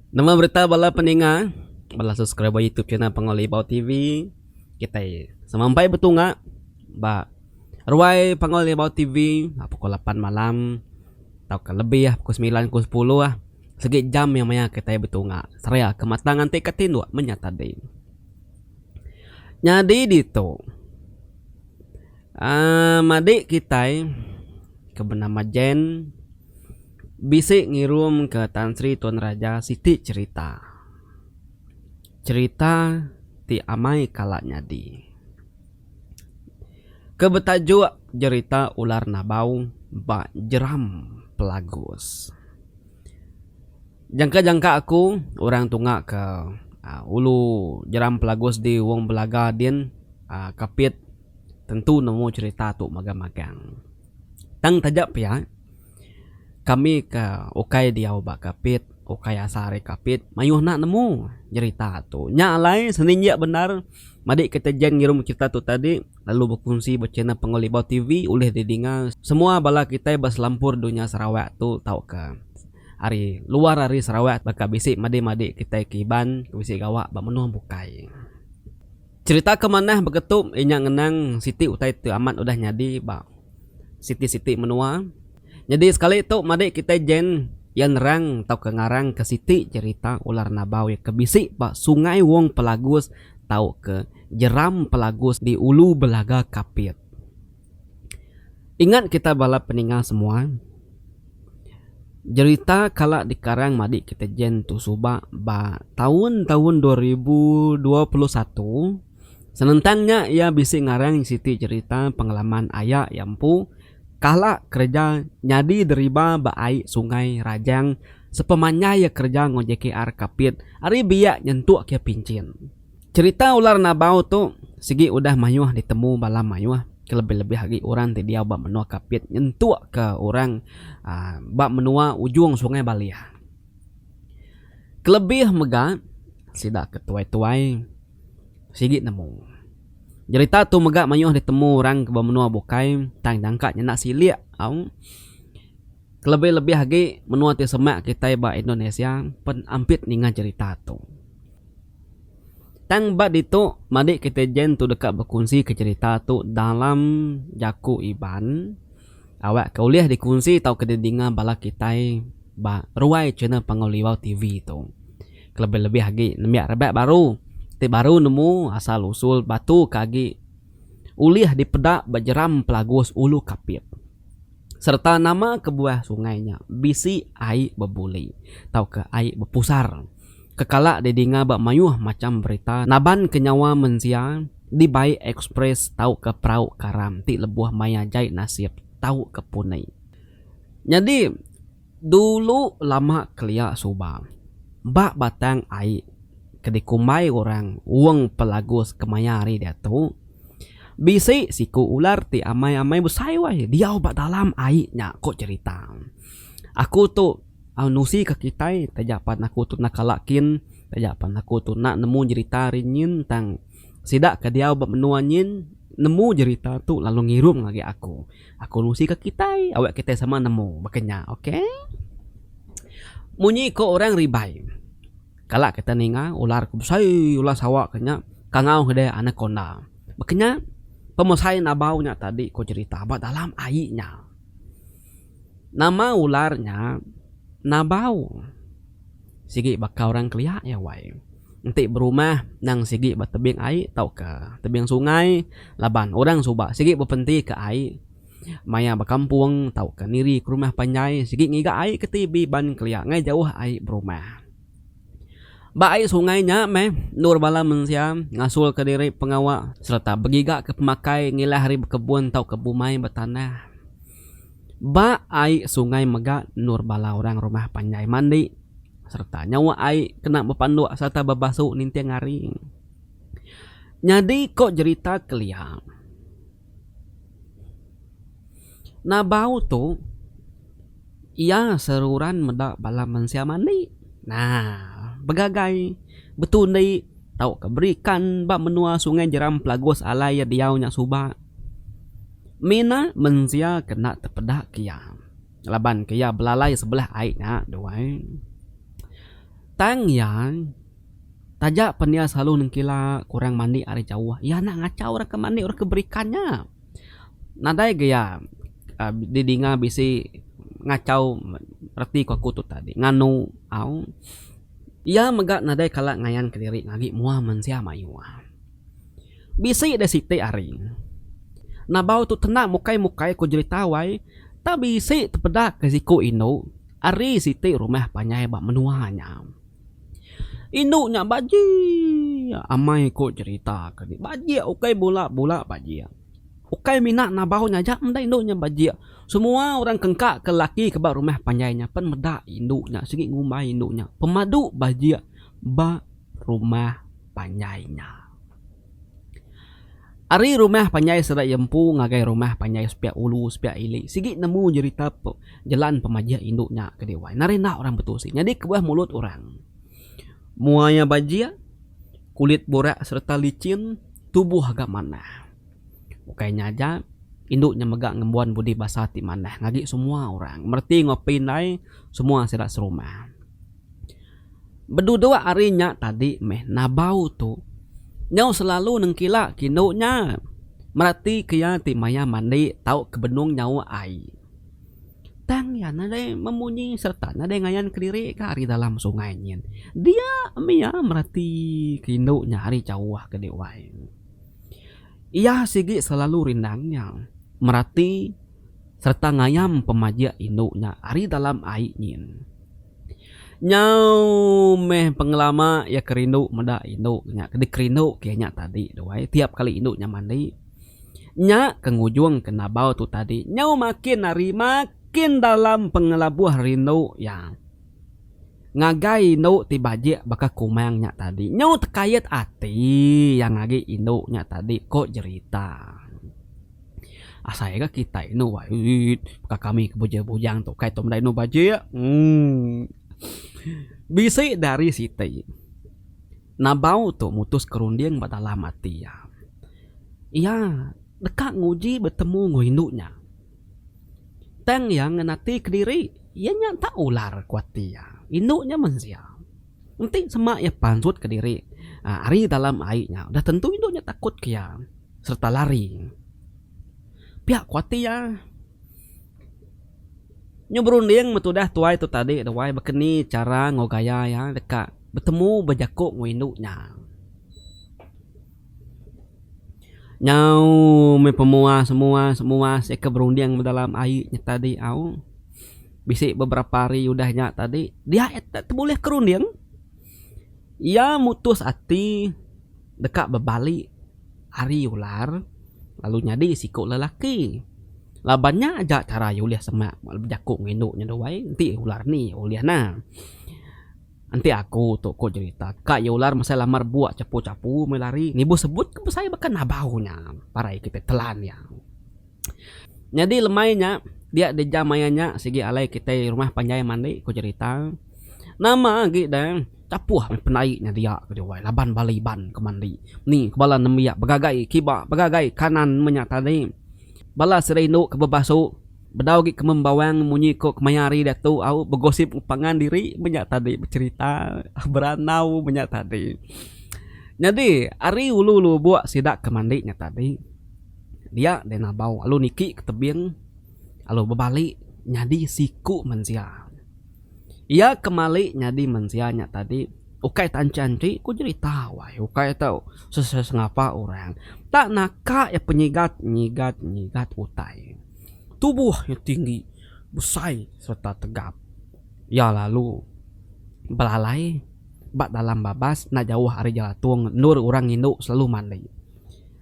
Nama berita bala peninga bala subscriber YouTube channel Panggau Libau TV kitai semampai betunga ba ruai Panggau Libau TV pukul lapan malam tauka lebih pukul semilan pukul sepuluh sigi jam iya maya kitai betunga seraya ke mata nganti ke tinduk menya tadi. Nyadi ditu aaa madi kitai ke benama Jane. Bisi ngirum ke Tan Sri Tuan Raja siti cherita. Cherita ti amai kala nyadi. Ke betajuk Jerita Ular Nabau ba Jeram Pelagus. Jangka-jangka aku orang tunga ke ulu Jeram Pelagus di Wong Belaga din Kapit tentu nemu cherita tu magang-magang. Tang taja pia, kami ke ukai diau ba Kapit, ukai asal ari Kapit, mayuh enda nemu nyerita tu. Nya alai seninjik bendar madi kita jen ngirum cherita tu tadi lalu bekunsi ba channel Panggau Libau TV ulih didinga semua bala kitai ba selampur dunya Sarawak tu tauka ari luar ari Sarawak baka bisi madi-madi kitai ke Iban ke bisi gawa ba menua bukai. Cherita ke manah beketu inya ngenang siti utai ti amat udah nyadi ba siti-siti menua. Nyadi sekali tu madi kitai Jane iya nerang tauka ngarang ke siti cherita ular nabau iya ke bisi ba Sungai Wong Pelagus tauka Jeram Pelagus di Ulu Belaga Kapit. Ingat kita bala peninga semua, jerita kala dikarang madi kita Jane tu suba ba taun-taun 2021 senentang nya iya bisi ngarang siti jerita pengalaman aya iya empu kala kereja nyadi deriba ba ai Sungai Rajang sepemanjai iya kereja enggau JKR Kapit ari biak nyentuk ke pinchin. Cherita ular nabau tu sigi udah mayuh ditemu bala mayuh kelebih-lebih agi orang ti diau ba menua Kapit nyentuk ke orang aaa ba menua ujung Sungai Balih. Kelebih mega sida ke tuai-tuai sigi nemu. Jerita tu mega mayuh ditemu orang ke ba menua bukai tang jangka nyenda silik au. Kelebih-lebih agi menua ti semak kitai ba Indonesia pen ampit ninga jerita tu. Tang ba ditu, madi kitai Jane tu deka bekunsi ke cherita tu dalam jaku Iban awak ke ulih dikunsi tauka didinga bala kitai ba ruai channel Panggau Libau TV tu. Kelebih-lebih agi nembiak rebak baru ti baru nemu asal usul batu ke agi ulih dipeda ba jeram Pelagus Ulu Kapit. Sereta nama kebuah sungai nya bisi ai bebuli tauka ai bepusar ke kala didinga ba mayuh macham berita naban ke nyawa mensia dibai ekspres tauka perau karam ti lebuh maya jai nasib tauka puni. Nyadi dulu lama kelia suba ba batang ai ke dikumbai orang Wong Pelagus kemaya hari diatu bisi siku ular ti amai-amai besai wai diau ba dalam ai nya ku cherita. Aku tu nusi ka kitai taja pan aku tu enda kala kin taja pan aku tu enda nemu jerita ari nyin tang sida ke diau ba menua nyin nemu jerita tu lalu ngirum ngagai aku. Aku nusi ka kitai awak kitai sama nemu baka nya ok. Munyi ko orang ribai. Kala kita ninga ular ke besai ular sawa ke nya kangau ke deh anaconda. Baka nya pemesai nabau nya tadi ko jerita ba dalam ai nya. Nama ular nya nabau sigi baka orang kelia iya wai. Enti berumah nang sigi ba tebing ai tauka tebing sungai laban orang suba sigi bepenti ke ai. Maya bekampung tauka niri ke rumah panjai sigi ngiga ai ke ti ban kelia ngai jauh ai berumah. Ba ai sungai nya meh endur bala mensia ngasulka diri pengawa sereta begigaka pemakai ngilah ari bekebun tauka bumai betanah. Ba ai sungai mega endur bala orang rumah panjai mandi sereta nyawa ai kena bepanduk sereta bebasu ninting hari. Nyadi ko jerita kelia. Nabau tu iya seruran meda bala mensia mandi. Nah, begagai, betundi tauka berikan ba menua Sungai Jeram Pelagus alai iya diau nya suba. Mina mensia ke enda tepeda ke iya laban ke iya belalai sebelah ai nya duai. Tang iya, taja pen iya selalu nengkila ke orang mandi ari jauh, iya enda ngachau orang ke mandi orang ke berikan nya. Nadai ga iya uhh didinga bisi ngachau reti ku aku tu tadi nganu au. Iya mega nadai kala ngayan kediri ngagi mua mensia mayuh. Bisi deh siti hari. Nabau tu tenda mukai-mukai ku jerita wai tang bisi tepeda ke siku indu. Ari siti rumah panjai ba menua nya. Indu nya bajik amai ku cherita ke di bajik ukai bula bula bajik. Ukai mina nabau nya aja meda indu nya bajik. Semua orang ke engka ke laki ke ba rumah panjai nya pen meda indu nya sigi ngumbai indu nya pemadu bajik ba rumah panjai nya. Ari rumah panjai sida iya empu ngagai rumah panjai sepiak ulu sepiak ili sigi nemu jerita jelan pemajik indu nya ke diwai. Nadai enda orang betusi. Nyadi kebuah mulut orang. Mua iya bajik, kulit burak sereta licin, tubuh ga manah. Ukai nya aja, indu nya mega ngembuan budi basa ti manah ngagi semua orang. Mereti enggau pindai semua sida serumah. Beduduk ari nya tadi meh nabau tu nyau selalu nengkila ke indu nya merati ke iya ti maya mandi tauka benung nyauk ai. Tang iya nadai memunyi sereta nadai ngayan kediri ka ari dalam sungai nyin. Dia meh iya merati ke indu nya ari jauh ke dih wai. Iya sigi selalu rindang nya merati sereta ngayam pemajik indu nya ari dalam ai nyin. Nyau meh pengelama iya ke rindu meda indu nya ke dikerindu ke iya nya tadi tu ai tiap kali indu nya mandi. Nya ke ngujung ke nabau tu tadi nyau makin hari makin dalam pengelabuh rindu iya ngagai indu ti bajik baka kumang nya tadi. Nyau tekait ati iya ngagi indu nya tadi ko jerita. Asai ga kitai inu wai baka kami ke bujang bujang tu kai tu meda inu bajik uhh bisi dari siti nabau tu mutus ke runding ba dalam ati iya. Iya deka nguji betemu enggau indu nya. Tang iya ngenati kediri iya nya tak ular ku ati iya. Indu nya mensia. Enti sema iya pansut kediri ari dalam ai nya udah tentu indu nya takut ke iya. Sereta lari. Pia ku ati iya. Nyu berunding metudah tuai tu tadi tu wai baka ni chara enggau gaya iya deka betemu bejaku enggau indu nya. Nyau meh pemuas muas muas iya ke berunding ba dalam ai nya tadi au. Bisi beberapa hari udah nya tadi dia iya tebulih ke runding. Iya mutus ati deka bebali ari ular lalu nyadi siku lelaki. Laban nya aja chara iya ulih semak bejaku enggau indu nya duai enti ular ni ulih ne. Enti aku tu ku jerita ka iya ular mesai lamar buk chapu chapu meh lari nibuh sebut ke besai baka nabau nya parai kitai telan iya. Nyadi lemai nya dia di jam maya nya sigi alai kitai rumah panjai mandi ku jerita. Nama agi deh chapuh meh pendai nya dia ke diwai laban bala iban ke mandi. Ni bala nembiak begagai kiba begagai kanan meh nya tadi. Bala sida indu ke bebasu bedau agi ke membawang munyi ko kemaya hari diatu au begosip pangan diri meh nya tadi becherita berandau meh nya tadi. Nyadi ari ulu lubok sida ke mandi nya tadi. Dia deh nabau lalu niki ke tebing lalu bebali nyadi siku mensia. Iya ke mali nyadi mensia nya tadi ukai tanchi anchi ku jerita wai ukai tau sesengapa orang. Tak naka iya penyigat nyigat nyigat utai. Tubuh iya tinggi besai sereta tegap. Iya lalu belalai ba dalam babas enda jauh ari jelatung endur orang indu selalu mandi.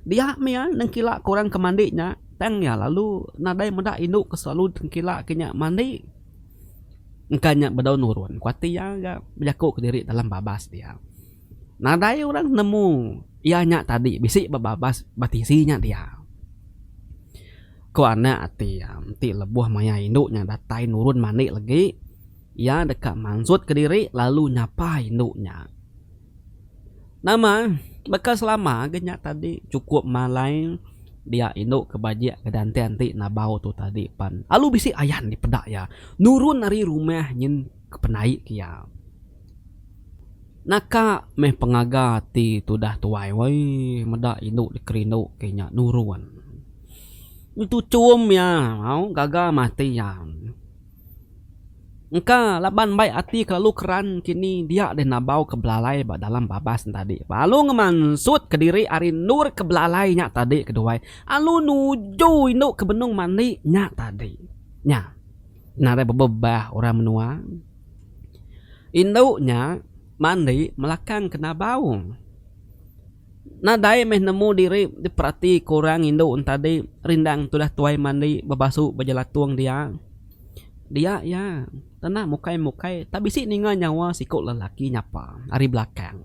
Dia mih iya nengkila ke orang ke mandi nya tang iya lalu nadai meda indu ke selalu nengkila ke nya mandi. Engka nya bedau nurun ku ati iya ga bejaku kediri dalam babas dia. Nadai orang nemu iya nya tadi bisi ba babas ba tisi nya dia. Ku anak ati iya enti lebuh maya indu nya datai nurun mandi legi iya deka mansut kediri lalu nyapa indu nya. Nama baka selama ga nya tadi chukup malai dia indu ke bajik ke anti anti nabau tu tadi pan alu bisi ayan dipeda iya nurun ari rumah nyin ke penai ke iya. Naka meh pengaga ati tudah tuai wei meda indu dikerindu ke nya nurun. Dituchum iya au gaga meh ati iya. Engka laban bai ati kelalu keran kini dia deh nabau ke belalai ba dalam babas ne tadi. Lalu ngemansut kediri ari endur ke belalai nya tadi keduai lalu nuju indu ke benung mandi nya tadi. Nya nadai bebebah orang menua. Indu nya mandi melakang ke nabau. Nadai meh nemu diri diperati ke orang indu entadi rindang tudah tuai mandi bebasu bejelatung dia. Dia iya tena mukai mukai tak bisi ninga nyawa siku lelaki nyapa ari belakang.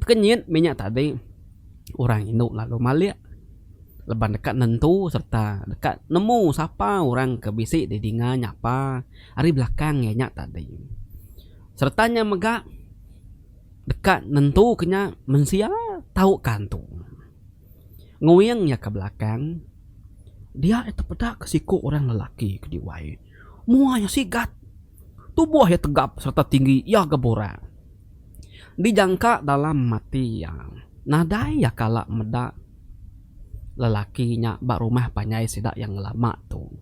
Tekenyit mih nya tadi orang indu lalu malik laban deka nentu sereta deka nemu sapa orang ke bisi didinga nyapa ari belakang iya nya tadi. Sereta nya mega. Deka nentuka nya mensia tauka antu. Nguing iya ke belakang, dia iya tepeda ke siku orang lelaki ke diwai. Mua iya sigat, tubuh iya tegap sereta tinggi iya ga burak. Dijangka dalam ati iya, nadai iya kala meda lelaki nya ba rumah panjai sida iya ngelama tu.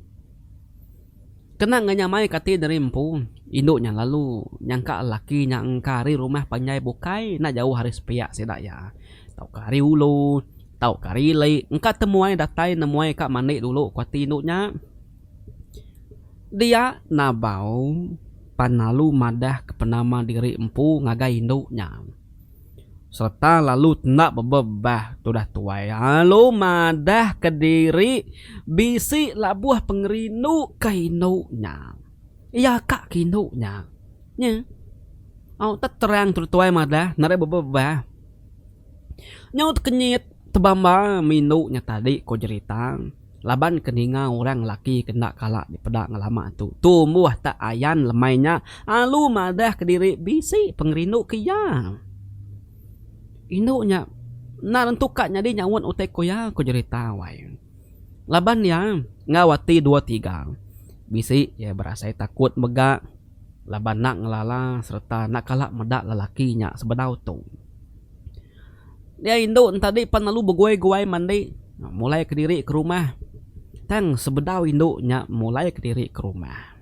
Kena ngenyamai ke ati diri empu, indu nya lalu nyangka lelaki nya engka ari rumah panjai bukai enda jauh ari sepiak sida iya. Tauka ari ulu, tauka ari ili, engka temuai datai nemuai ka mandi dulu ku ati indu nya. Dia nabau pan lalu madah ke penama diri empu ngagai indu nya. Sereta lalu enda bebebah tudah tuai lalu madah kediri bisi labuh pengerindu ke indu nya. Iya ka ke indu nya. Nya. Au te terang tudah tuai madah nadai bebebah. Nyau tekenyit tebamba meh indu nya tadi ko jerita. Laban ke ninga orang laki ke enda kala dipeda ngelama tu tumbuh tak ayan lemai nya alu madah kediri bisi pengerindu ke iya. Indu nya enda nentu ka nyadi nyaut utai ku iya ku jerita wai. Laban iya enggau ati dua tiga bisi iya berasai takut mega laban enda ngelala sereta enda kala meda lelaki nya sebedau tu. Dia indu entadi pan lalu beguai-guai mandi mulai kediri ke rumah. Tang sebedau indu nya mulai kediri ke rumah,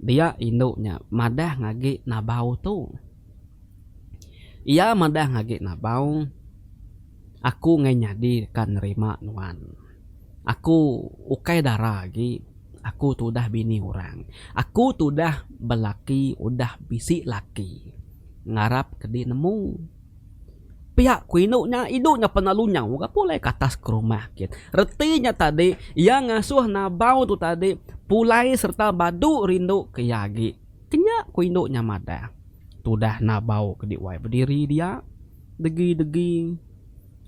dia indu nya madah ngagi nabau tu. Iya madah ngagi nabau, Aku enggai nyadi deka nerima nuan. Aku ukai dara agi, aku tu udah bini orang. Aku tu udah belaki udah bisi laki. Ngarap ke di nemu. Pia ku indu nya, indu nya pernah lunyau ga pulai ke atas ke rumah kin. Reti nya tadi, iya ngasuh nabau tu tadi pulai sereta badu rindu ke iya agi. Kenya ku indu nya madah. Tudah nabau ke diwai bediri dia, degi-degi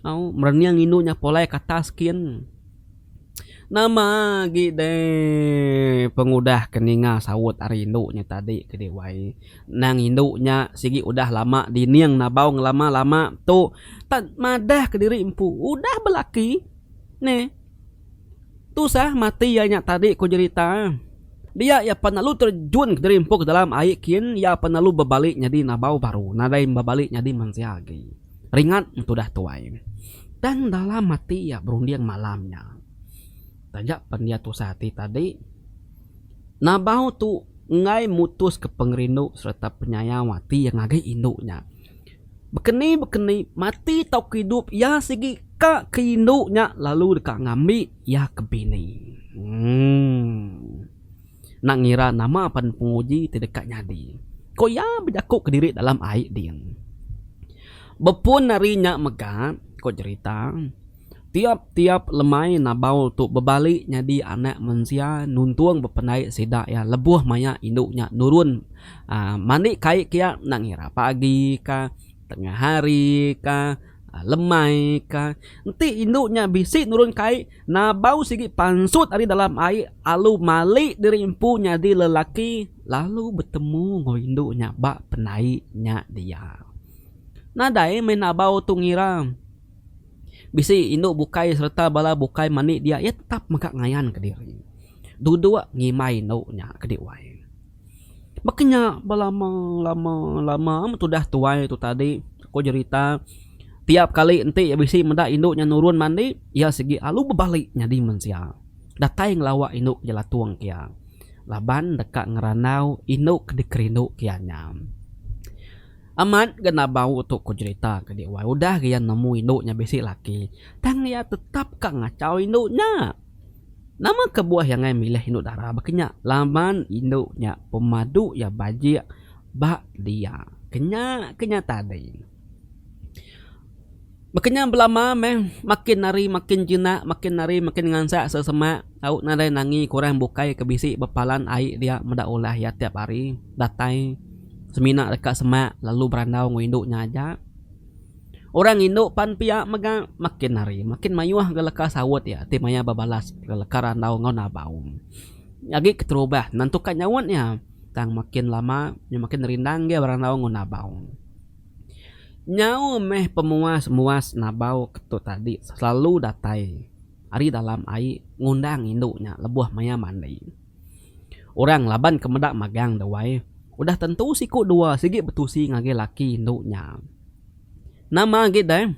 au merening indu nya pulai ke atas kin. Nama agi deh pengudah ke ninga saut ari indu nya tadi ke diwai. Nang indu nya sigi udah lama dining nabau ngelama lama tu tak madah kediri empu udah belaki neh. Tusah mati iya nya tadi ku jerita. Dia iya pan lalu terjun kediri empu ke dalam ai kin iya pan lalu bebali nyadi nabau baru nadai bebali nyadi mensia agi. Ringat entudah tuai. Tang dalam ati iya berunding malam nya. Taja pen iya tusah ati tadi, Nabau tu enggai mutuska pengerindu sereta penyayau ati iya ngagai indu nya. Bekeni-bekeni mati tauka idup iya sigi ka ke indu nya lalu deka ngambi iya ke bini. Emm. Enda ngira nama pan penguji ti deka nyadi, ku iya bejaku kediri dalam ai din. Bepun ari nya mega, ku jerita, tiap-tiap lemai nabau tu bebali nyadi anak mensia nuntung bependai sida iya lebuh maya indu nya nurun aaa mandi kai kiya enda ngira pagi ka, tengah hari ka, lemai ka. Enti indu nya bisi nurun kai Nabau sigi pansut ari dalam ai alu mali diri empu nyadi lelaki lalu betemu enggau indu nya ba pendai nya dia. Nadai meh Nabau tu ngira bisi indu bukai sereta bala bukai mandi dia iya tetap mega ngayan kediri duduk ngimbai indu nya kedi wai. Baka nya belama lama lama meh tudah tuai tu tadi ko jerita tiap kali enti iya bisi meda indu nya nurun mandi iya sigi alu bebali nyadi mensia datai ngelawa indu ke jelatung ke iya laban deka ngerandau indu ke dikerindu ke iya nya. Amat ga nabau tu ko jerita ke diwai udah ga iya nemu indu nya bisi laki tang iya tetap ka ngachau indu nya. Nama kebuah iya ngai milih indu dara baka nya laban indu nya pemadu iya bajik ba dia. Kenya ke nya tadi. Baka nya belama meh makin hari makin jinak makin hari makin ngansak sesemak tau nadai nangi ke orang bukai ke bisi bepalan ai dia meda ulah iya tiap hari datai semina deka semak lalu berandau enggau indu nya aja. Orang indu pan pia mega makin hari makin mayuh ga leka saut iya ti maya bebalas leka randau enggau nabau. Agi keterubah nentuka nyaut iya tang makin lama makin rindang agi berandau enggau nabau. Nyau meh pemuas-muas nabau ke tu tadi selalu datai ari dalam ai ngundang indu nya lebuh maya mandi. Orang laban ke meda magang deh wai udah tentu siku dua sigi betusi ngagai laki indu nya. Nama agi deh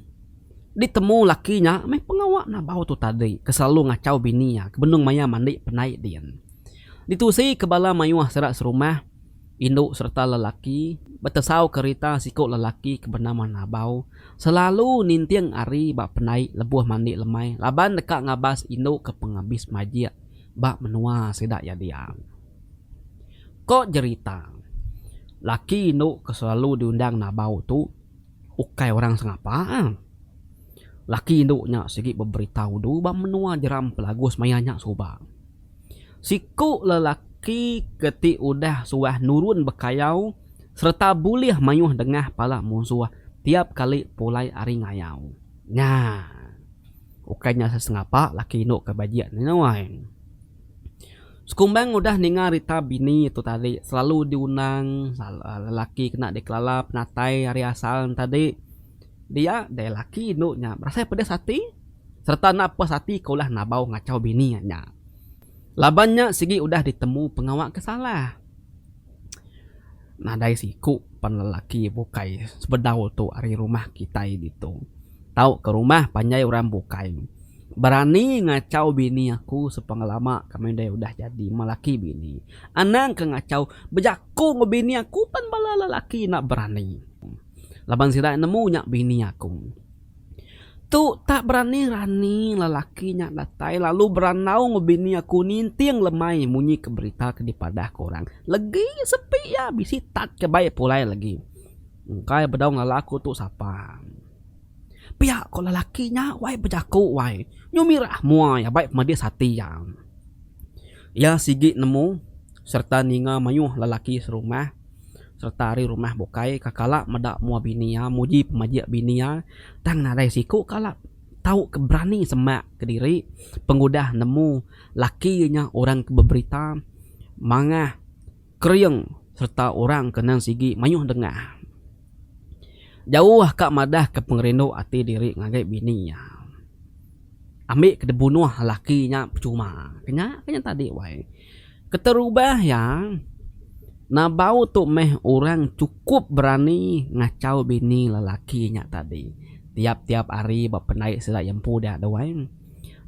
ditemu laki nya meh pengawa nabau tu tadi ke selalu ngachau bini iya ke benung maya mandi pendai din. Ditusi ke bala mayuh sida serumah. Indu sereta lelaki betesau kerita siku lelaki ke benama Nabau selalu ninting hari ba pendai lebuh mandi lemai laban deka ngabas indu ke pengabis majik ba menua sida iya dia. Ko jerita, laki indu ke selalu diundang Nabau tu ukai orang sengapa. Laki indu nya sigi beberita udu ba menua Jeram Pelagus maya nya suba. Siku lelaki ke ti udah suah nurun bekayau sereta bulih mayuh dengah pala munsuh tiap kali pulai ari ngayau. Nya. Ukai nya sesengapa laki indu ke bajik ne wai. Sekumbang udah ninga rita bini tu tadi selalu diundang lelaki kena dikelala penatai ari asal ne tadi dia deh laki indu nya berasai pedis ati. Sereta enda puas ati ke ulah nabau ngachau bini iya nya. Laban nya sigi udah ditemu pengawa ke salah. Nadai siku pan lelaki bukai sebedau tu ari rumah kitai ditu tauka rumah panjai orang bukai berani ngachau bini aku sepengelama kami deh udah jadi melaki bini. Anang ke ngachau bejaku enggau bini aku pan bala lelaki enda berani laban sida nemu nya bini aku. Tu tak berani-rani lelaki nya datai lalu berandau enggau bini aku ninting lemai munyi ke berita ke dipadah ke orang. Legi sepi iya bisi tat ke bai pulai legi. Engkai bedau ngelala aku tu sapa. Pia ko lelaki nya wai bejaku wai. Nyu mirah mua iya bai pemedis ati iya. Iya sigi nemu sereta ninga mayuh lelaki serumah. Sereta ari rumah bukai ka kala meda mua bini iya muji pemajik bini iya tang nadai siku kala tau ke berani semak kediri pengudah nemu laki iya nya orang ke beberita mangah kering sereta orang ke nang sigi mayuh dengah. Jauh ka madah ke pengerindu ati diri ngagai bini iya. Ambi ke dibunuh laki nya pechuma. Nya ke nya tadi wai. Keterubah iya, Nabau tu meh orang chukup berani ngachau bini lelaki nya tadi. Tiap-tiap hari ba pendai sida iya empu dia tu ai.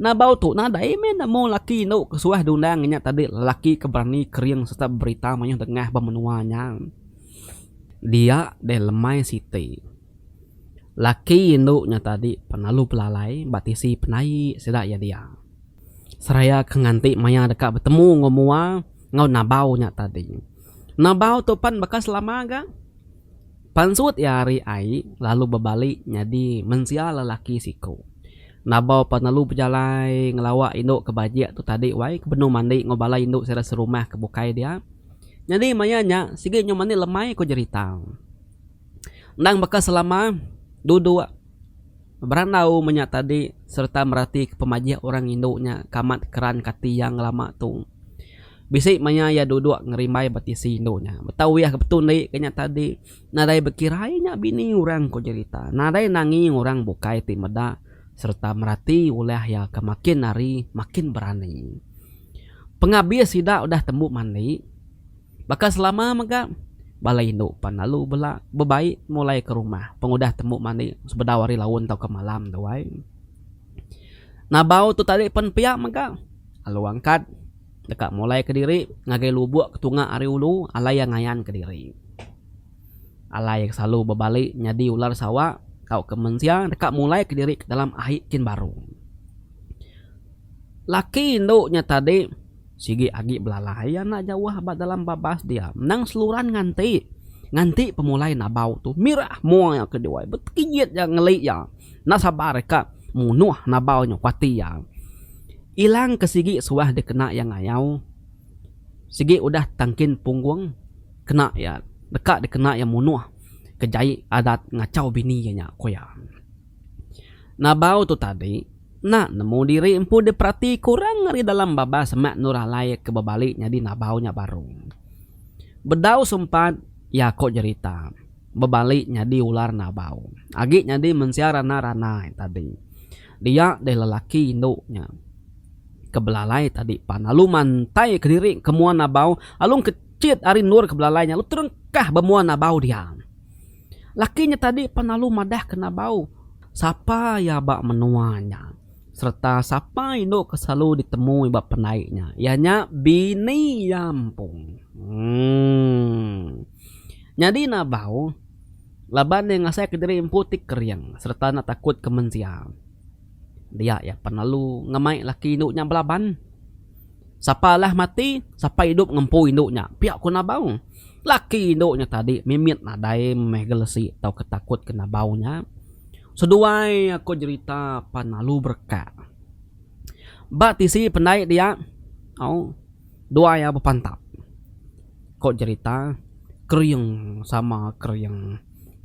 Nabau tu nadai meh nemu laki indu ke suah diundang nya tadi lelaki ke berani kering sereta beberita mayuh dengah ba menua nya. Dia deh lemai siti. Laki indu nya tadi penalu pelalai ba tisi pendai sida iya dia. Seraya ke nganti maya deka betemu enggau mua enggau nabau nya tadi. Nabau tu pan baka selama ga. Pansut iya ari ai lalu bebali nyadi mensia lelaki siku. Nabau pan lalu bejalai ngelawa indu ke bajik tu tadi wai ke benung mandi enggau bala indu sida serumah ke bukai dia. Nyadi maya nya sigi nyau mandi lemai ku jerita. Endang baka selama duduk. Berandau menya tadi sereta meratika pemajik orang indu nya ke amat keran kati iya ngelama tu. Bisi maya iya duduk ngerimbai ba tisi indu nya. Betau iya ke betundi ke nya tadi nadai bekirai nya bini orang ku jerita. Nadai nangi orang bukai ti meda sereta merati ulah iya ke makin hari makin berani. Pengabis sida udah tembu mandi. Baka selama mega, bala indu pan lalu bela bebai mulai ke rumah pengudah tembu mandi sebedau hari laun tauka malam tu ai. Nabau tu tadi pen pia mega lalu angkat deka mulai kediri ngagai lubok ke tunga ari ulu alai iya ngayan kediri. Alai selalu bebali nyadi ular sawa tauka mensia deka mulai kediri ke dalam ai kin baru. Laki indu nya tadi sigi agi belalai iya enda jauh ba dalam babas dia menang seluran nganti. Nganti pemulai nabau tu mirah mua iya ke duai betekijit iya ngeli iya enda sabar ka munuh nabau nya ku ati iya. Ilang ke sigi suah dikena iya ngayau sigi udah tangkin punggung kena iya deka dikena iya munuh ke jai adat ngachau bini iya nya ku iya. Nabau tu tadi enda nemu diri empu diperati ke orang ari dalam babas semak endur alai ke bebali nyadi nabau nya baru. Bedau sempat iya ko jerita bebali nyadi ular nabau agi nyadi mensia rana-rana tadi. Dia deh lelaki indu nya ke belalai tadi pan lalu mantai kediri ke mua nabau lalu engkechit ari endur ke belalai nya lalu terengkah ba mua nabau dia. Laki nya tadi pan lalu madah ke Nabau sapa iya ba menua nya sereta sapa indu ke selalu ditemu ba pendai nya iya nya bini iya empu. Emm. Nyadi Nabau laban iya ngasai ke diri empu ti kering sereta enda takut ke mensia. Dia iya pan lalu ngemai laki indu nya belaban. Sapa alah mati, sapa idup ngempu indu nya, pia ku Nabau. Laki indu nya tadi mimit nadai meh gelesi tauka takut ke Nabau nya. Seduai aku jerita pan lalu berekak. Ba tisi pendai dia, au duai iya bepantap. Ko jerita, kering sama kering,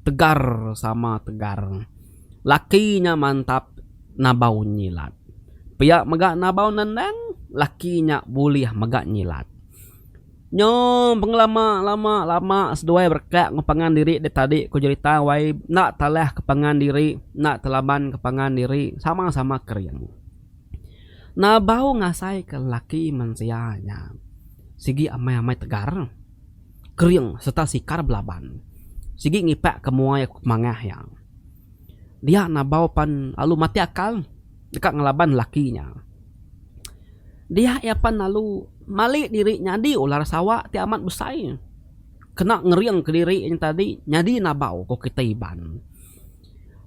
tegar sama tegar. Laki nya mantap nabau nyilat. Pia mega nabau nendang, laki nya bulih mega nyilat. Nyo pengelama lama lama seduai berekak enggau pangan diri deh tadi ku jerita wai enda talah ke pangan diri enda telaban ke pangan diri sama sama kering. Nabau ngasai ke laki mensia nya sigi amai amai tegar kering sereta sikar belaban sigi ngipak ke mua iya ku pemangah iya. Dia nabau pan lalu mati akal deka ngelaban laki nya. Dia iya pan lalu mali diri nyadi ular sawa ti amat besai kena ngering kediri nya tadi nyadi nabau ko kitai Iban.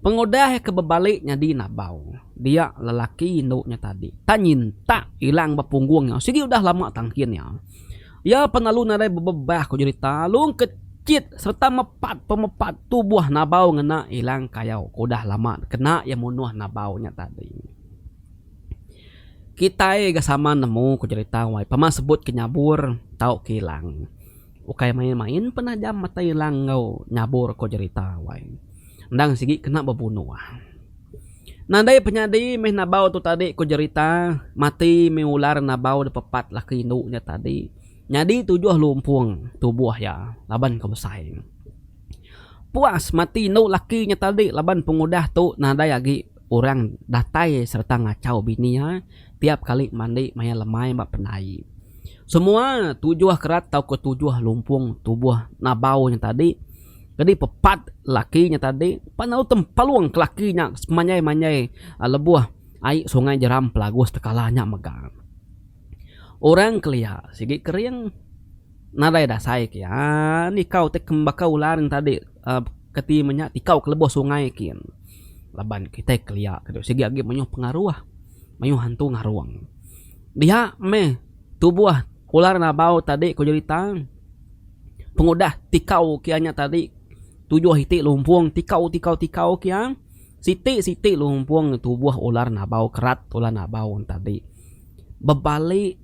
Pengudah iya ke bebali nyadi nabau dia lelaki indu nya tadi tak nyintak ilang ba punggung iya sigi udah lama tangkin iya. Iya pan lalu nadai bebebah ku jerita lalu engkechit sereta mepat pemepat tubuh nabau ngena ilang kayau ke udah lama kena iya munuh nabau nya tadi. Kitai ga sama nemu ku jerita wai pama sebut ke nyabur tau ke ilang. Ukai main-main penajam mata ilang enggau nyabur ku jerita wai. Endang sigi kena bebunuh. Nadai penyadi meh nabau tu tadi ku jerita, mati meh ular nabau dipepat laki indu nya tadi. Nyadi tujuh lumpung tubuh iya laban ke besai. Puas mati indu laki nya tadi laban pengudah tu nadai agi orang datai sereta ngachau bini iya tiap kali mandi maya lemai ba pendai. Semua tujuh kerat tauka tujuh lumpung tubuh nabau nya tadi. Nyadi pepat laki nya tadi pan lalu tempalung ke laki nya semanjai manjai lebuh ai sungai jeram pelagus tekala nya mega. Orang kelia sigi kering nadai dasai ke iya nikau ti baka ular nya tadi uhh keti meh nya tikau ke lebuh sungai kin laban kitai kelia sigi agi mayuh pengaruh mayuh hantu ngarung. Dia meh tubuh ular nabau tadi ku jerita. Pengudah tikau kia nya tadi tujuh iti lumpung tikau tikau tikau kia siti siti lumpung tubuh ular nabau kerat ular nabau tadi bebali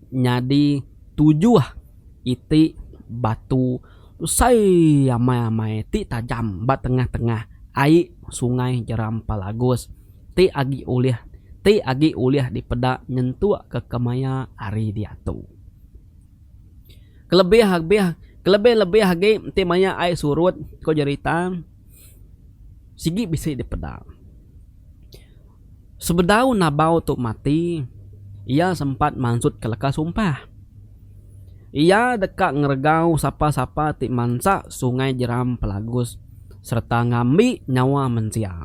nyadi tujuh iti batu besai amai amai ti tajam ba tengah tengah ai sungai jeram pelagus ti agi ulih ti agi ulih dipeda nyentuk ke kemaya hari diatu. Kelebih lebih kelebih lebih agi enti maya ai surut ko jerita sigi bisi dipeda. Sebedau nabau tu mati iya sempat mansut ke leka sumpah. Iya deka ngeregau sapa-sapa ti mansa Sungai Jeram Pelagus sereta ngambi nyawa mensia.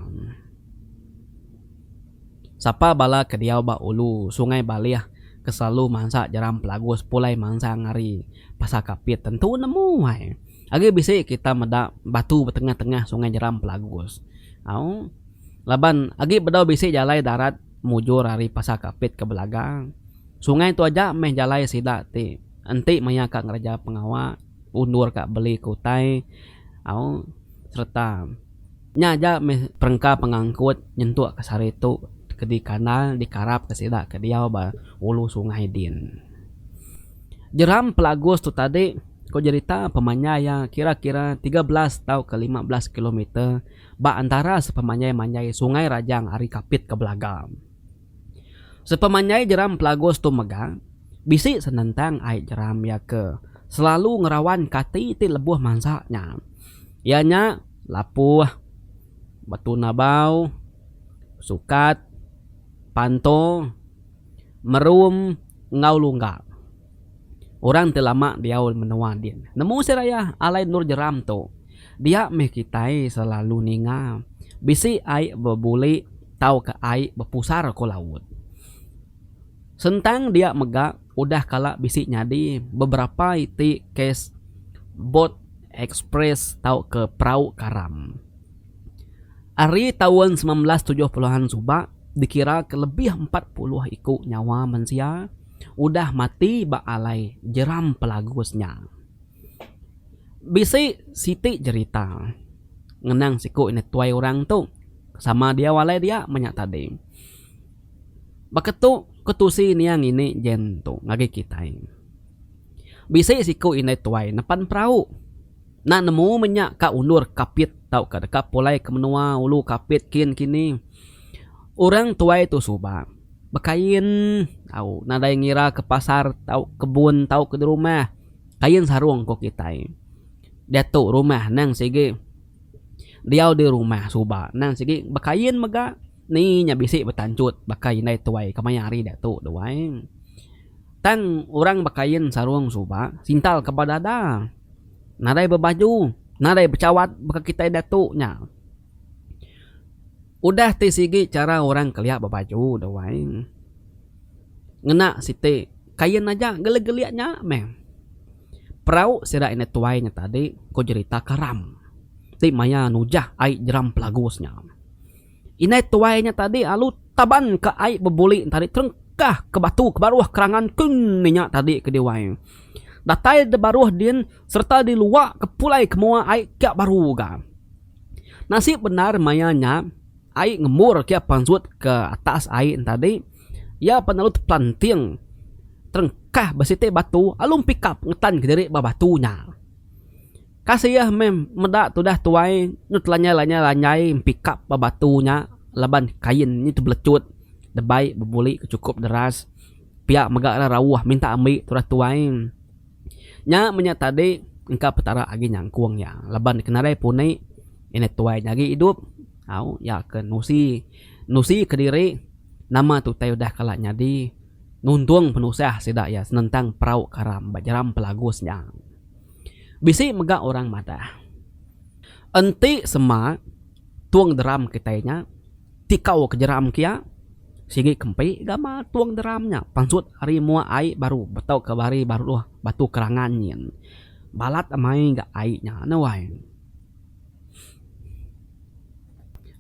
Sapa bala ke diau ba ulu Sungai Balih ke selalu mansa Jeram Pelagus pulai mansang ari Pasar Kapit tentu nemu ai. Agi bisi kita meda batu betengah-tengah Sungai Jeram Pelagus. Au laban agi bedau bisi jalai darat mujur ari Pasar Kapit ke Belaga. Sungai tu aja meh jalai sida ti enti maya ka ngereja pengawa undur ka beli ke utai au sereta nya aja meh perengka pengangkut nyentuk ke sehari tu ke dikandal dikarap ke sida ke diau ba ulu sungai din. Jeram Pelagus tu tadi ku jerita pemanjai iya kira-kira 13 tauka 15 kilometer ba antara sepemanjai-manjai Sungai Rajang ari Kapit ke Belaga. Sepemanjai jeram Pelagus tu mega, bisi senentang ai jeram iya ke selalu ngerawanka ati ti lebuh mansa nya. Iya nya Lapuh, Batu Nabau, Sukat, Panto, Merum enggau Lungga. Orang ti lama diau menua din nemu seraya alai endur jeram tu. Dia meh kitai selalu ninga bisi ai bebuli tauka ai bepusar ku laut. Sentang dia mega udah kala bisi nyadi beberapa iti kes bot express tauka perau karam. Ari taun 1970-an suba dikiraka lebih 40 iku nyawa mensia udah mati ba alai jeram pelagus nya. Bisi siti jerita ngenang siku indu tuai orang tu sama diau alai dia meh nya tadi. Baka tu ke tusi niang ini jen tu ngagai kitai. Bisi siku indai tuai nepan perau. Enda nemu meh nya ka undur kapit tauka deka pulai ke menua ulu kapit kin kini. Orang tuai tu suba bekain tau nadai ngira ke pasar tau kebun tau ke rumah kain sarung ko kitai. Diatu rumah nang sigi diau di rumah suba nang sigi bekain mega ni nya bisi betanchut baka indai tuai kemaya hari diatu tu ai. Tang orang bekain sarung suba sintal ke ba dada. Nadai bebaju, nadai bechawat baka kitai diatu nya. Udah ti sigi chara orang kelia bebaju tu ai. Ngena siti kain aja gelik-gelik nya meh. Perau sida indai tuai nya tadi ku jerita karam ti maya nujah ai jeram pelagus nya. Indai tuai nya tadi alu taban ka ai bebuli tadi terengkah ke batu ke baruh kerangan kin inya tadi ke diwai. Datai de baruh din sereta diluak ke pulai ke mua ai kia baru ga. Nasib bendar maya nya ai ngembur kia pansut ke atas ai ne tadi iya pan lalu tepelanting terengkah ba siti batu alu empikap ngetan kediri ba batu nya. Kasih meh meda tudah tuai nyu telanjai-lanjai empikap ba batu nya laban kain nyu tebelechut debai bebuli ke chukup deras. Pia mega ra rauh minta ambi tudah tuai. Nya meh nya tadi engka Petara agi nyangkung iya laban ke nadai puni indai tuai nya agi idup au iya ke nusi nusi kediri nama tu utai udah kala nyadi nuntung penusah sida iya senentang perau karam ba jeram pelagus nya. Bisi mega orang madah, enti sema tung deram kitai nya tikau ke jeram kia sigi kempi gamal tung deram nya pansut ari mua ai baru tauka ari baruh batu kerangan nyin. Balat amai ga ai nya ne wai.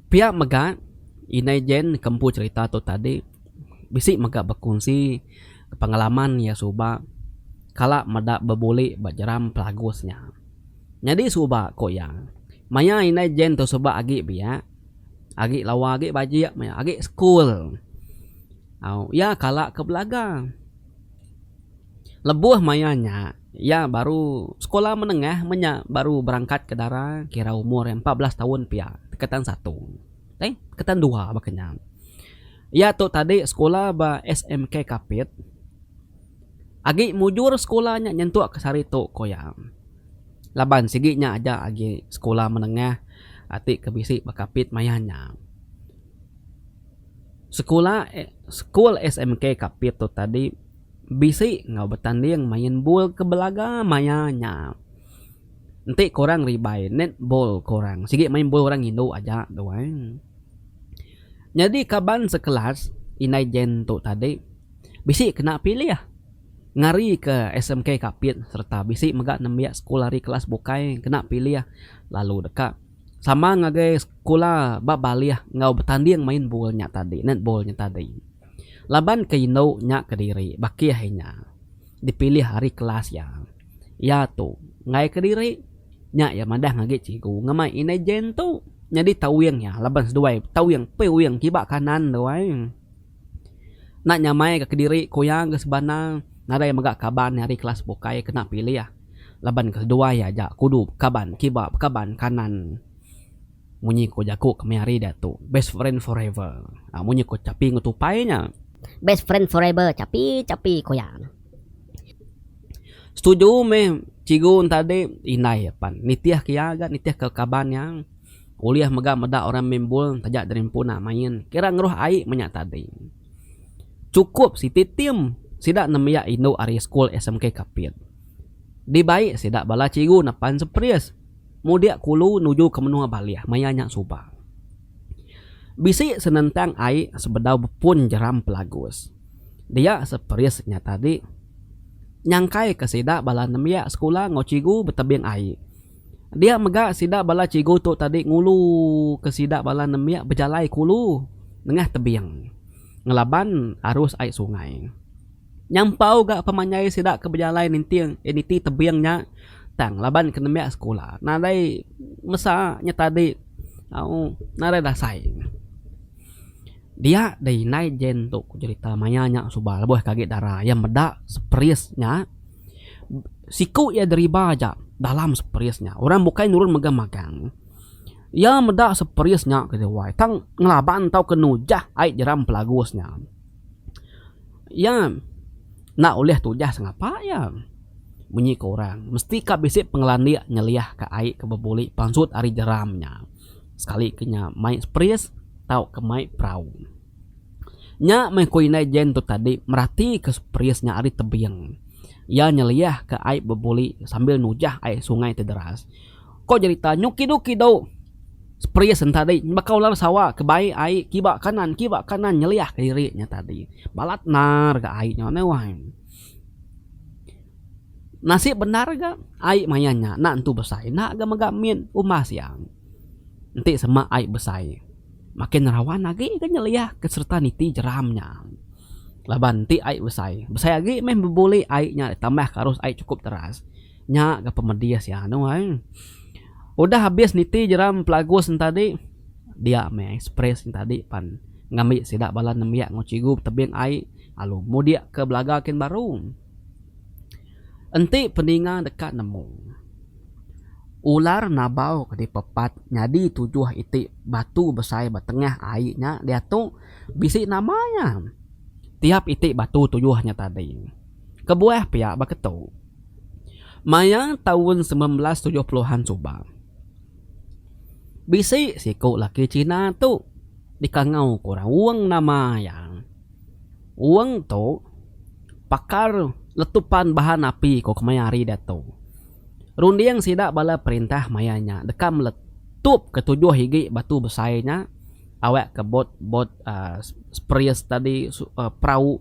Pia mega indai Jane ke empu cherita tu tadi bisi mega bekunsi pengalaman iya suba kala meda bebuli ba jeram pelagus nya. Nyadi suba ku iya, maya indai Jane tu suba agi biak, agi lawa agi bajik maya agi sekul. Au iya kala ke belaga. Lebuh maya nya iya baru sekolah menengah meh nya baru berangkat ke dara kira umur iya 14 taun pia tingkatan satu eh tingkatan dua baka nya. Iya tu tadi sekolah ba SMK Kapit agi mujur sekolah nya nyentuk ke sehari tu ku iya. Laban sigi nya aja agi sekolah menengah ati ke bisi ba Kapit maya nya. Sekula sekul SMK Kapit tu tadi. Bisi enggau betanding main bul ke belaga maya nya. Enti korang ribai netball korang sigi main bul orang indu aja tu ai. Nyadi kaban sekelas indai Jane tu tadi bisi kena pilih ngari ke SMK Kapit sereta bisi mega nembiak sekul ari kelas bukai kena pilih lalu deka sama ngagai sekula ba balih enggau betanding main bul nya tadi netball nya tadi. Laban ke indu nya kediri bakih inya dipilih ari kelas iya. Iya tu enggai kediri nya iya madah ngagi cikgu ngemai indai Jane tu nyadi tawing iya laban seduai tawing piwing kiba kanan tu ai. Enda nyamai ga kediri ku iya ga sebana nadai mega kaban ari kelas bukai kena pilih laban ke seduai aja kudu bekaban kiba bekaban kanan. Munyi ko jaku kami hari diatu, best friend forever. Ha, munyi ko chapi enggau tupai nya. Best friend forever, chapi chapi ko iya. Setuju meh cikgu entadi indai pan nitih ke iya ga nitih ke kaban iya. Ulih mega meda orang main bul taja diri empu nak main kira ngeruh ai meh nya tadi. Chukup siti tim sida nembiak indu ari sekul SMK Kapit. Dibai sida bala cikgu nepan sepris. Mudik kulu nuju ke menua Balih maya nya suba. Bisi senentang ai sebedau bepun jeram Pelagus. Dia seperis nya tadi nyangkai ke sida bala nembiak sekula enggau cikgu betebing ai. Dia mega sida bala cikgu tu tadi ngulu ke sida bala nembiak bejalai kulu nengah tebing ngelaban arus ai sungai. Nyampau ga pemanjai sida ke bejalai ninting niti tebing nya tang laban ke nembiak sekula nadai mesa nya tadi au nadai dasai. Dia deh indai Jane tu ku jerita maya nya suba lebuh ke agi dara iya meda seperis nya siku iya deriba aja dalam seperis nya orang bukai nurun mega magang. Iya meda seperis nya ke wai tang ngelaban tauka nujah ai jeram pelagus nya. Iya enda ulih tujah sengapa iya. Munyi ke orang mesti ka bisi pengelandik nyeliah ka ai ke bebuli pansut ari jeram nya. Sekali ke nya mai sepris tauka mai perau. Nya meh ku indai Jane tu tadi merati ke sepris nya ari tebing. Iya nyeliah ka ai bebuli sambil nujah ai sungai ti deras. Ko jerita nyu kidu kidu sepris nya tadi baka ular sawa ke bai ai kiba kanan kiba kanan nyeliah ke diri nya tadi. Balat endar ga ai nya neh wai. Nasib bendar ga ai maya nya enda entu besai enda ga mega mit umbas iya. Enti sema ai besai makin rawan agi ga nyeliah ke sereta niti jeram nya. Laban enti ai besai, besai agi meh bebuli ai nya ditambah ke arus ai chukup deras. Nya ga pemedis iya anu ai. Udah abis niti jeram pelagus ne tadi dia meh express ne tadi pan ngambi sida bala nembiak enggau cikgu betebing ai lalu mudik ke belaga kin baru. Enti peninga deka nemu ular nabau ke dipepat nyadi tujuh iti batu besai ba tengah ai nya diatu bisi nama iya. Tiap iti batu tujuh nya tadi. Kebuah pia baka tu. Maya taun 1970-an suba, bisi siku laki Cina tu dikangau ku orang Wong nama iya. Wong tu pakar letupan bahan api ku kemaya hari diatu. Runding sida bala perintah maya nya deka meletup ke tujuh igi batu besai nya awakka bot bot uhh spris tadi perau.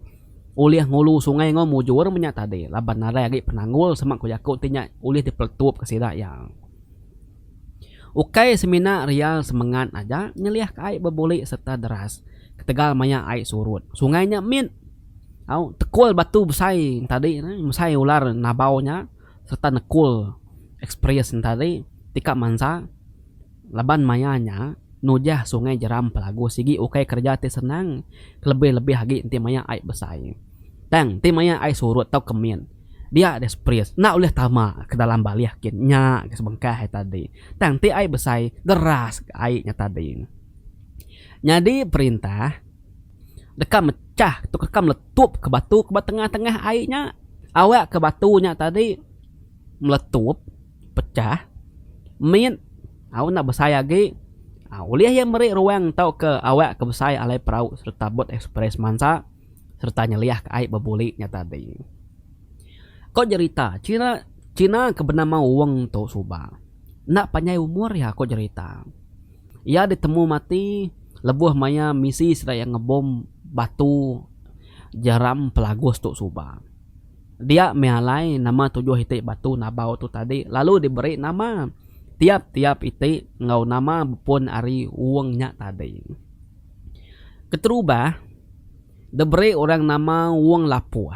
Ulih ngulu sungai enggau mujur menya tadi laban nadai agi penanggul sema ku jaku ti nya ulih dipeletup ke sida iya. Ukai semina rial semengat aja nyeliah ke ai bebuli sereta deras ketegal maya ai surut. Sungai nya mit au tekul batu besai tadi mesai ular nabau nya sereta nekul express tadi ti ka mansa. Laban maya nya, nujah Sungai Jeram Pelagu sigi ukai kereja ti senang kelebih-lebih agi enti maya ai besai. Tang enti maya ai surut tauka mit, dia deh sepris enda ulih tama ke dalam balih kin nya ke sebengkah ai tadi. Tang enti ai besai, deras ga ai nya tadi. Nyadi perintah deka mechah tauka deka meletupka batu ke ba tengah-tengah ai nya awakka batu nya tadi meletup. Pechah, mit, au enda besai agi, ulih iya meri ruang tauka awak ke besai alai perau sereta bot ekspres mansa. sereta nyeliahka ai bebuli nya tadi. Ko jerita, China China ke benama Wong tu suba enda panjai umur iya ko jerita. Iya ditemu mati lebuh maya misi sida iya ngebom batu jeram Pelagus tu suba. Dia meh alai nama tujuh iti batu nabau tu tadi lalu diberi nama tiap-tiap iti enggau nama bepun ari wong nya tadi. Keterubah diberi orang nama Wong Lapuh.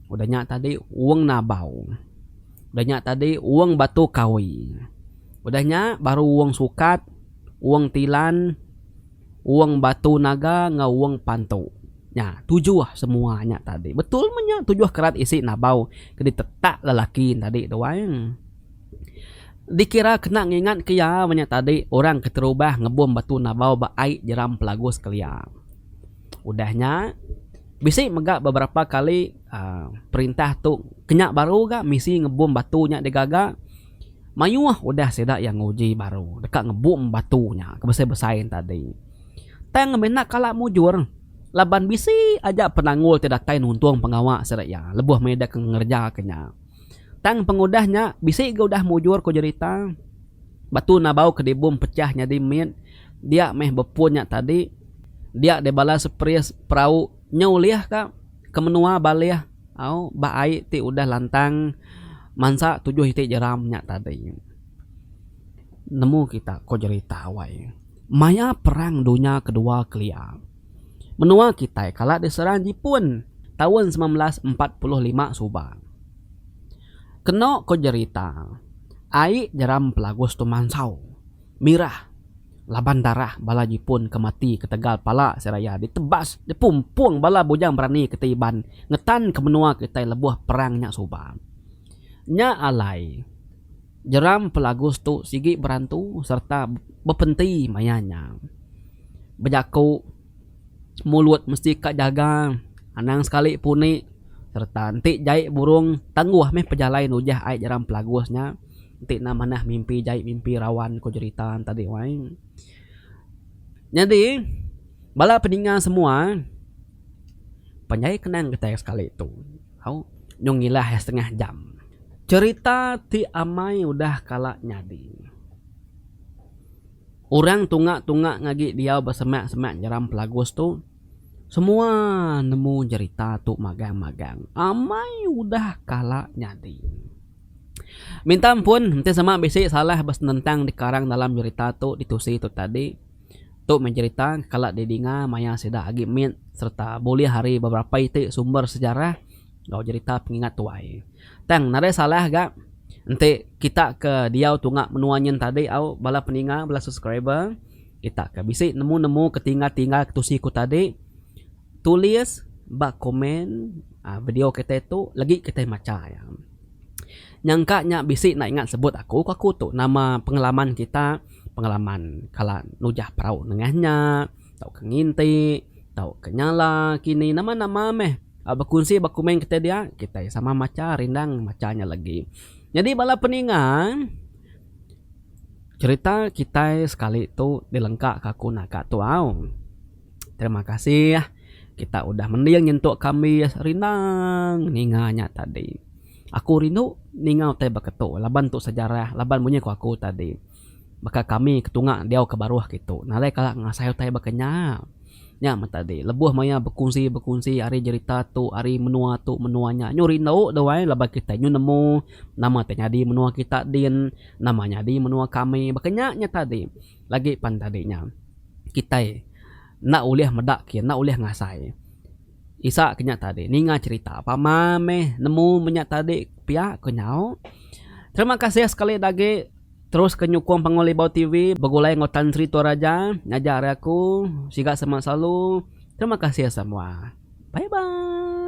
Udah nya tadi Wong Nabau. Udah nya tadi Wong Batu Kawi. Udah nya baru Wong Sukat, Wong Tilan, Wong Batu Naga enggau Wong Pantu. Nya, tujuh semua nya tadi. Betul meh nya tujuh kerat isi nabau ke ditetak lelaki tadi tu ai. Dikira kena ngingat ke iya meh nya tadi orang keterubah ngebom batu nabau ba ai jeram Pelagus kelia. Udah nya, bisi mega beberapa kali aaa perintah tu kenya baru ga misi ngebom batu nya digaga. Mayuh udah sida iya nguji baru deka ngebom batu nya ke besai-besai tadi. Tang meh enda kala mujur laban bisi aja penanggul ti datai nuntung pengawa sida iya lebuh meh deka ngereja ke nya. Tang pengudah nya bisi ga udah mujur ku jerita batu nabau ke dibom pecah nyadi mit dia meh bepun nya tadi dia deh bala sepris perau nyau ulih ka ke menua balih. Au ba ai ti udah lantang mansa tujuh iti jeram nya tadi. Nemu kita ko jerita wai. Maya perang dunya kedua kelia menua kitai kala diserang Jipun taun 1945 suba. Keno ko jerita ai jeram Pelagus tu mansau. Mirah laban darah bala Jipun ke mati ketegal pala seraya ditebas dipumpung bala bujang berani kitai Iban ngetanka menua kitai lebuh perang nya suba. Nya alai, jeram Pelagus tu sigi berantu sereta bepenti maya nya. Bejaku. Mulut mesti ka jaga anang sekali puni sereta enti jai burung tangguh meh pejalai nujah ai jeram pelagus nya enti enda manah mimpi jai mimpi rawan ku jerita ne tadi wai. Nyadi bala peninga semua panjai kenang kitai sekali tu au nyau ngilah setengah jam. Cherita ti amai udah kala nyadi. Orang tunga-tunga ngagi diau besemak-semak nyeram Pelagus tu, semua nemu jerita tu magang-magang. Amai udah kala nyadi. Minta ampun enti sema bisi salah besenentang dikarang dalam jerita tu ditusi tu tadi. Tu meh jerita kala didinga maya sida agi mit sereta bulih ari beberapa iti sumber sejarah. Enggau jerita pengingat tuai. Tang nadai salah ga enti kita ke diau tunga menua nyin tadi au bala peninga bala subscriber kita ke bisi nemu nemu ke tinggal tinggal ke tusi ku tadi tulis ba komen aaa video kitai tu legi kitai macha iya. Nyangka nya bisi enda ingat sebut aku ku aku tu nama pengalaman kita pengalaman kala nujah perau nengah nya tauka nginti tauka nyala kini nama nama meh. Bekunsi ba komen kitai dia, kitai sama macha rindang macha nya lagi. Nyadi bala peninga cherita kitai sekali tu dilengka ka aku naka tu au. Terima kasih kita udah mending nyentuk kami rindang ninga nya tadi. Aku rindu ninga utai baka tu laban tu sejarah laban munyi ku aku tadi. Baka kami ke tunga diau ke baruh kitu nadai kala ngasai utai baka nya. Nya meh tadi lebuh maya bekunsi bekunsi ari jerita tu ari menua tu menua nya nyu rindu dau ai laban kitai nyu nemu nama ti nyadi menua kita din nama nyadi menua kami baka nya nya tadi lagi pan tadi nya kitai enda ulih meda kin enda ulih ngasai. Isa ke nya tadi ninga cherita pama meh nemu meh nya tadi pia ku nyau. Terima kasih sekali da agi. Terus ke nyukung Panggau Libau TV begulai enggau Tan Sri Tuan Raja ngajar ari aku siga sama selalu. Terima kasih semua. Bye bye.